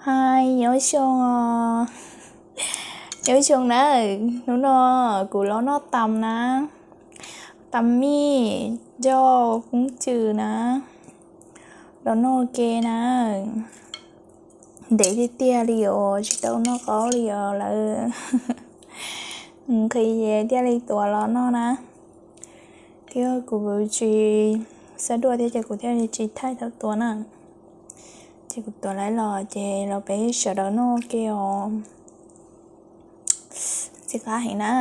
Hi, nyob zoo os. Nyob zoo na, hnub no kuv los noj tas na, tas mij, ncauj, koob cws na, los noj ke na. Ntev tiag tiag li os, tsis tau noj qaub li os lawm. Nqhis ces thiaj li tuav los noj na. Thiab kuv tsis xav dua thiab ces kuv thiaj li tsis thaij tau tuav na. Ces kuv tuav lawv los ces los peb sawv daws noj ke os. Txiv qab heev na.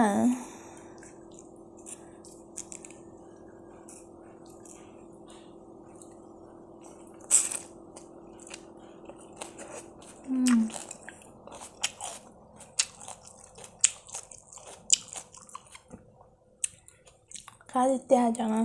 Qab tiag tiag cov no.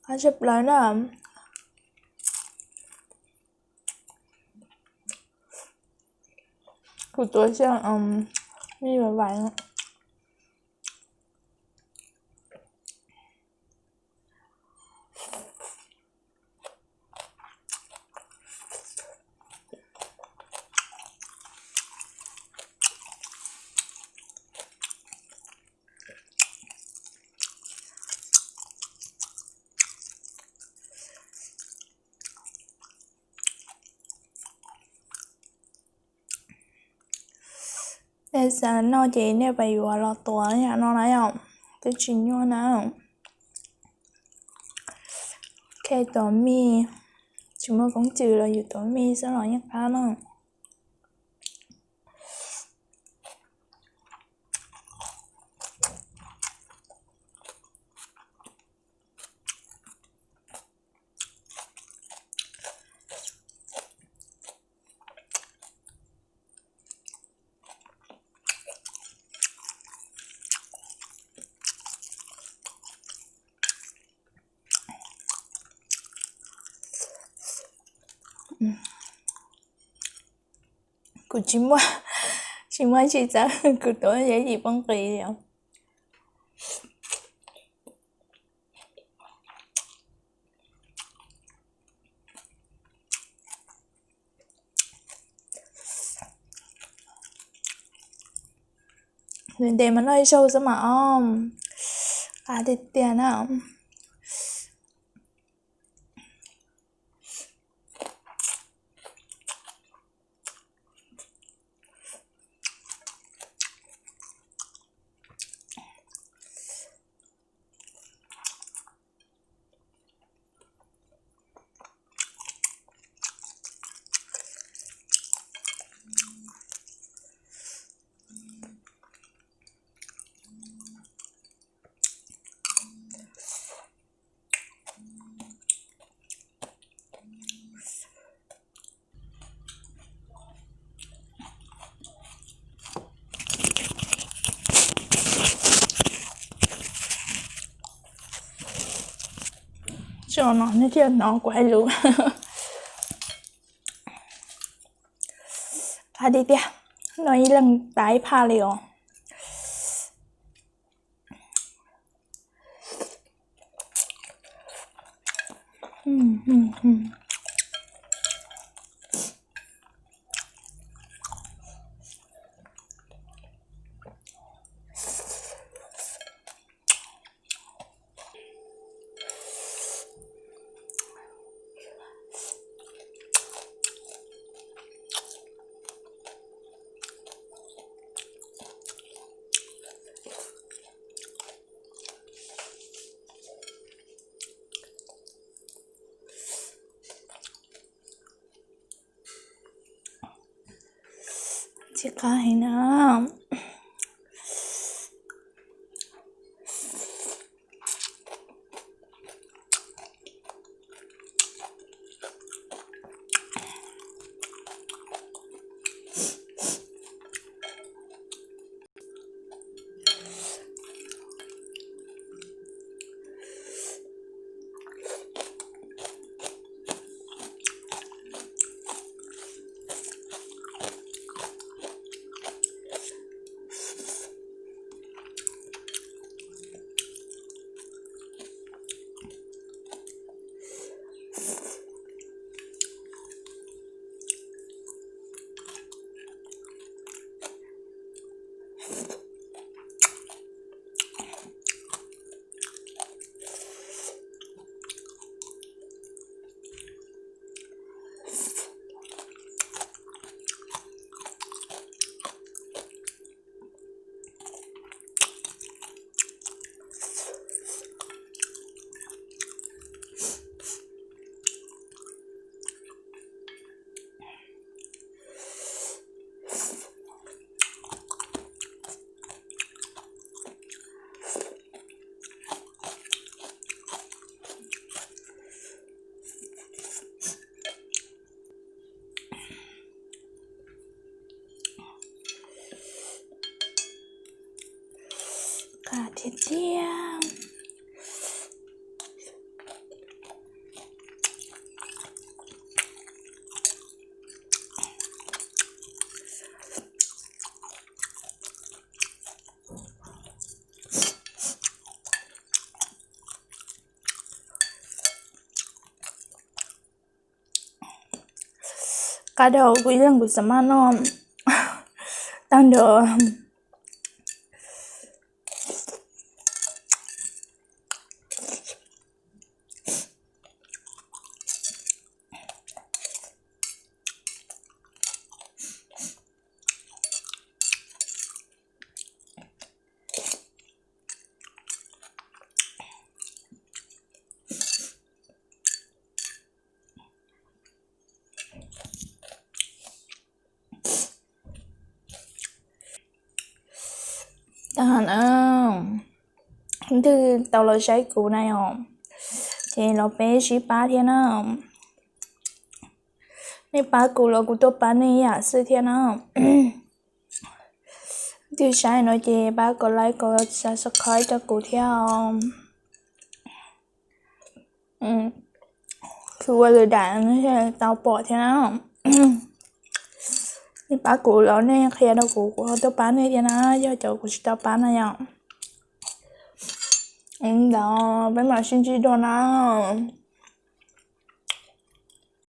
Qab tshaj plaws na. Kuv tuav xyaw mij vais vais. Nej xav noj ces nej pab yuav los tuav yam no na yom, twb tsis nyuaj na. Khe tuav mij, tsis muaj koob cws los yus tuav mij xwb los yeej qab na. Kuv tsis muaj, tsis muaj tsis txawj, kuv tuav yam yim poob qis li os. Ntev ntev mas noj ib zaug xwb mas os, qab tiag tiag na. Tso no nej thiaj hnov kuv hais lus. Qab tiag tiag, noj ib leeg tas ib phaj li os. Tsis qab heev na. Qab tiag tiag. Qab dau kuv ib leeg kuv xav maj noj tag nrho. Tag na, leej twg tau los saib kuv na yom, ces los peb sib pab thiab na. Nej pab kuv los kuv tuaj pab nej ib yam xwb thiab na. Twg saib no ces pab kom like kom subscribe rau kuv thiab os. Kuv ua lwm dam tau pom thiab na. Nej pab kuv los nej qhia rau kuv, kuv ho tuaj pab nej thiab na, yog cov kuv tsis tau pab na yom. Ntawd peb mam sib ntsib dua na.